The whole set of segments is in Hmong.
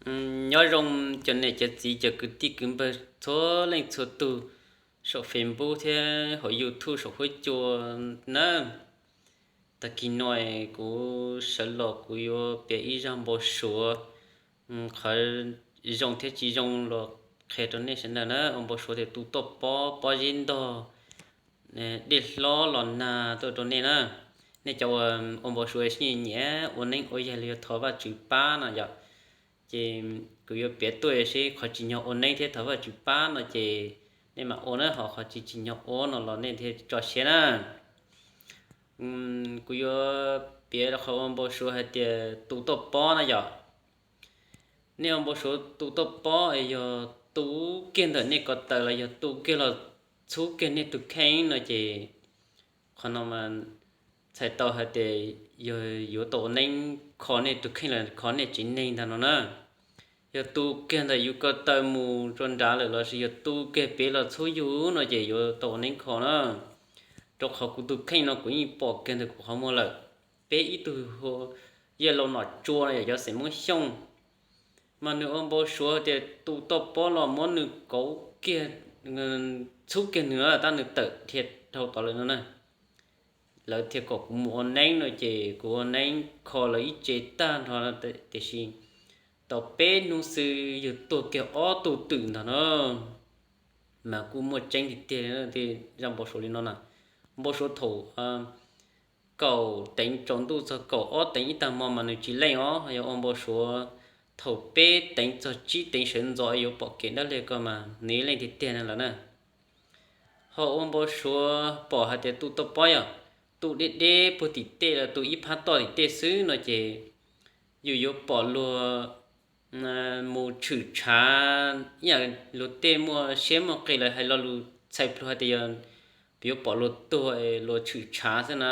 Nyob zoo cov niam cov txiv cov kwv tij kwv npawg txhua leej txhua tug saum Facebook thiab hauv YouTube saum huab cua na. Tag kis no kuv sawv los kuv yuav piav ib zaj npau suav, qhov zoo thiab tsis zoo los qhia rau nej sawv daws na. Ua npau suav tias tus tuaj pob, pob zeb ntog, dej hlob los nag tuaj rau nej na. Nej cov uas ua npau suav sib nyiam ua neeb ua yaig los yog thov Vajtswv pab no yom, ces kuv yuav piav tuaj seb qhov tsim nyog ua neeb thiab thov Vajtswv pab no ces nej mam ua na, ho qhov tsis tsim nyog ua no los nej thiaj tso siab na. Kuv yuav piav qhov ua npau suav hais tias tus tuaj pob na yom. Nej ua npau suav tus tuaj pob es yog tu kiag ntawm nej ko taw los yog tu kiag los txhub kiag nej tus kheej no ces qhov no mas txhais tau hais tias yog yuav tau ua neeb kho nej tus kheej los kho nej tsev neeg ntag no na. Yog tu kiag ntawm yus ko taw mus rau nrad lawm lossis yog tu kiag pem los txhub yus no ces yuav tau ua neeb kho na. Rau qhov kuv tus kheej no kuv yeej pom kiag ntawm kuv qhov muag lawm. Peb ib tug hu Yaj Laus Nom Tsua no yog cov xeem Hmoob Xyooj, mas nws ua npau suav tias tus tuaj pob los muab nws kauv kiag, txhub kiag nws, tab nws tawm dhia dhau tod lawm no na. Lawv thiaj kom kuv mus ua neeb no ces kuv ua neeb kho lawv ib tsev tag nrho, tiam sis tau peb hnub xwb yog tuag kiag ob tug twm ntag no. Mas kuj muaj tseeb tiag tiag, zaj npau suav li no na. Npau suav thaum kaum teev tsaus ntuj txog kaum ob teev ib tag hmo mas nws tsis leej os, yog ua npau suav thaum peb teev txog tsib teev sawv ntxov yuav pom kev dab li ko mas nws yeej leej tiag tiag na lawm na. Ho ua npau suav pom hais tias tus tuaj pob yog tus deb deb puag tim tej los tus ib phab toj tim tej xwb no ces yus yuav pom luag mus tshwm tshav, ib yam luag tej muaj siab muaj qis lawv hais lo lus txhais plhuav hais tias yog yuav pom luag tuag luag tshwm tshav xwb na.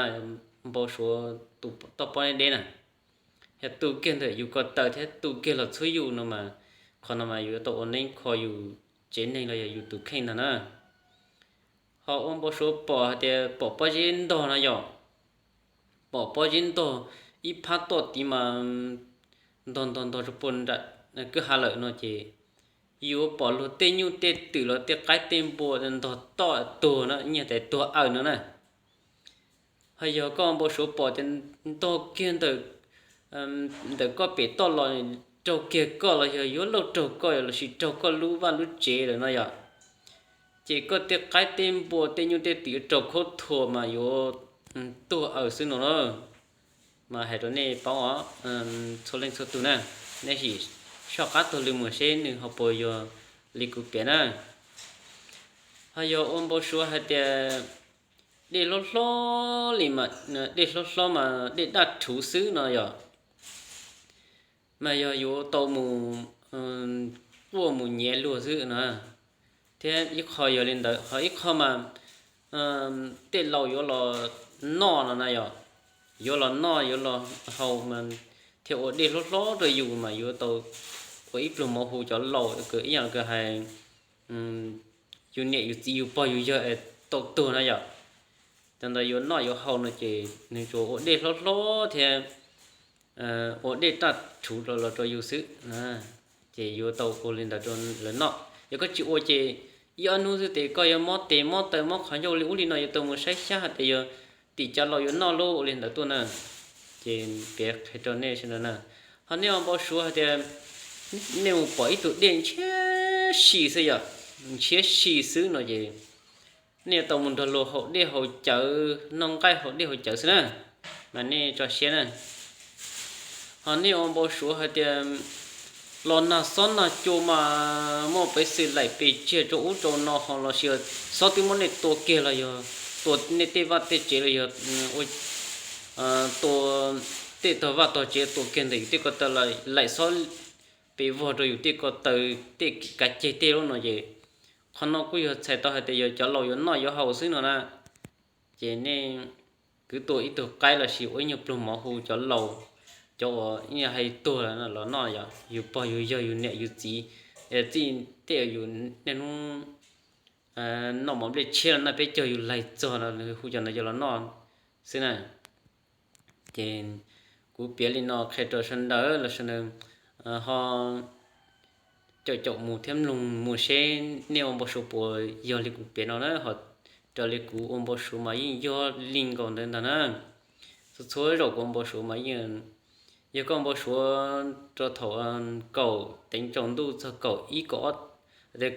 Npau suav tus tuaj pob deb deb na, yog tu kiag ntawm yus ko taw thiab tu kiag los txhub yus no mas, qhov no mas yuav tau ua neeb kho yus tsev neeg los yog yus tus kheej ntag na. Ho ua npau suav pom hais tias pom pob zeb ntog no yom, pom pob zeb ntog ib phab toj tid mas ntog ntog ntog rau puag nram kwj ha lawm no ces yuav pom luag tej nyuj tej twm los tej qaib tej npua ntog toj tuag na, nyiaj tais tuag awm no na. Ho yog koj npau suav pom tias ntog kiag ntawm koj pem toj los raug kiag koj los yog yuav luag raug koj lossis raug koj lub vaj lub tsev lawm no yom, ces koj tej qaib tej npua tej nyuj tej twm yuav raug khaub thuas mas yuav tuag awm xwb no na. Mas hais rau nej paub os, txhua leej txhua tus na, nej sim soj qab taug lw mus seb nws ho puas yog li kuv piav na. Ho yog ua npau suav hais tias dej hlob hlob li, dej hlob hlob mas dej daj rhuv xwb no yom, mas yog yuav tau mus quaj mus nyiav luag xwb na. Thiab ib qho yog li ntawd, ho ib qho mas tej laus yuav los noj no na yom, yuav los noj yuav los haus mas thiaj ua dej hlob hlob rau yus mas yuav tau ua ib pluag mov hu cov laus, ib yam li hais yus niam yus txiv yus pog yus yawg es tau tuag na yom. Cov ntawd yuav noj yuav haus no ces nws tsuas ua dej hlob hlob thiab ua dej daj rhuv los rau yus xwb, ces yuav tau ua li ntawd rau lawv noj. Yog koj tsis ua ces ib ob hnub xwb ces koj yuav mob tes mob taw mob qhov ncauj li ub li no, yuav tau mus saib xyab hais tias yog tim cov laus yuav noj lub ua li ntawd tuaj na. Ces piav qhia rau nej sawv daws na, ho nej ua npau suav hais tias nej mus pom ib tug dej ntshiab si xwb yom, ntshiab si xwb no ces nej yuav tau mus nrog luag haus dej haus cawv, noj nqaij haus dej haus cawv xwb na, mas nej tso siab na. Ho nej ua npau suav hais tias los nag xob nag cua mas muaj peev xwm laim pes tsawg rau ub rau no ho lossis xob twb muab nej tua kiag los yog tua nej tej vaj tej tsev los yog tua tej tog vaj tog tsev, tua kiag ntawm yus tej ko taw los laim xob pes vog rau yus tej ko taw tej kav ceg tej lub no ces qhov no kuj yog txhais tau hais tias yog cov laus yuav noj yuav haus xwb no na. Ces nej kwv tua ib tug qaib lossis ua ib nyuag pluag mov hu cov laus, cov uas hais tuag los noj, yus pog yus yawg yus niam yus txiv, txij tej yus niaj hnub noj mov nplej tshiab los noj peb caug yus laig txog los hu cov ntawd coj los noj xwb na. Ces kuv piav li no qhia rau sawv daws los sawv daws ho caum caum mus thiab mloog mus seb nej ua npau suav puas yog li kuv piav no na, ho raws li kuv ua npau suav mas yeej yog li nkaus ntawd ntag na. Txhua txhua zaus kuv ua npau suav mas yeej, yog koj ua npau suav rau thaum kaum teev tsaus ntuj txog kaum ib kaum ob,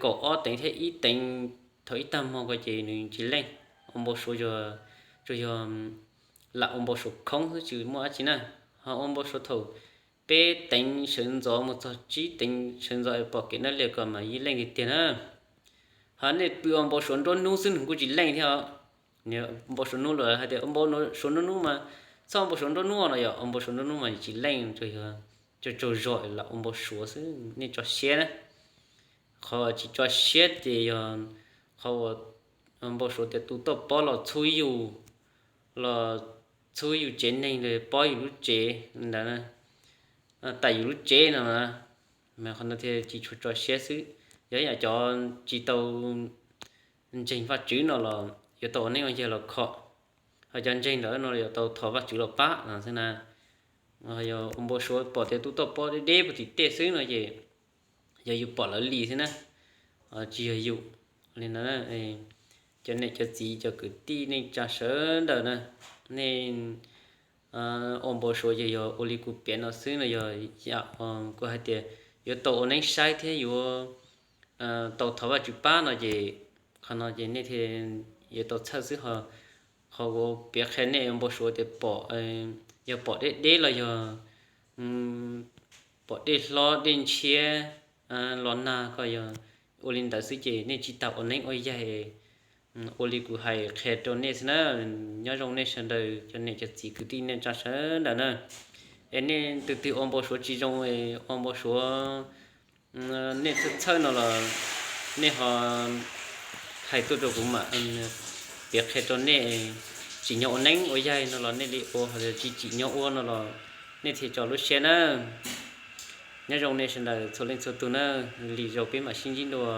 kaum ob teev thiab ib teev thaum ib tag hmo ko ces nws tsis leej. Ua npau suav tsuas yog lam ua npau suav khoob xwb tsis muaj dab tsi na. Ho ua npau suav thaum peb teev sawv ntxov mus txog tsib teev sawv ntxov pom kev nab lias ko mas yeej leej tiag tiag na. Ho nej pw ua npau suav nruab hnub xwb nws kuj tsis leej thiab. Npau suav hnub lawm hais tias ua npau suav nruab hnub mas txhob ua npau suav nruab hnub no yog ua npau suav nruab hnub mas tsis leej, tsuas yog tsaug zog lam ua npau suav xwb nej tso siab na. Qhov tsis tso siab ces yog qhov uas npau suav tias tus tuaj pob los txhub yus, los txhub yus tsev neeg los pob yus lub tsev ntawd, tam yus lub tsev no na, mas qhov no thiaj tsis tshua tso siab xwb. Yog yam cov tsis tau ntseeg Vajtswv no los yuav tau ua neeb ua yaig los khom, ho cov ntseeg ntawd no yuav tau thov Vajtswv los pab no xwb na. Yog ua npau suav pom tias tus tuaj pob deb deb puag tim tej xwb no ces yog yus pom lawv li xwb na, tsis yog yus li no. Cov niam cov txiv cov kwv tij neej tsa sawv daws na, nej ua npau suav ces yog ua li kuv piav no xwb no yog yam kuv hais tias yuav tau ua neeb saib thiab yuav tau thov Vajtswv pab no ces qhov no ces nej thiaj yuav tau txhawj xwb ho. Qhov kuv piav qhia nej ua npau suav tias pom, yog pom deb deb los yog pom dej hlob dej ntshiab los nag ko yog ua li ntawd xwb ces nej tsis tas ua neeb ua yaig. Ua li kuv hais qhia rau nej xwb na. Nyob zoo nej sawv daws cov niam cov txiv kwv tij neej tsa sawv daws na. Es nej tus twg ua npau suav tsis zoo, ua npau suav nej txhawj txhawj no los nej ho hais tuaj rau kuv mam piav qhia rau nej. Tsim nyog ua neeb ua yaig no los nej li ua, ho tsis tsim nyog ua no los nej thiaj tso lub siab na. Nyob zoo nej sawv daws txhua leej txhua tug na, lwm zaus peb mam sib ntsib dua.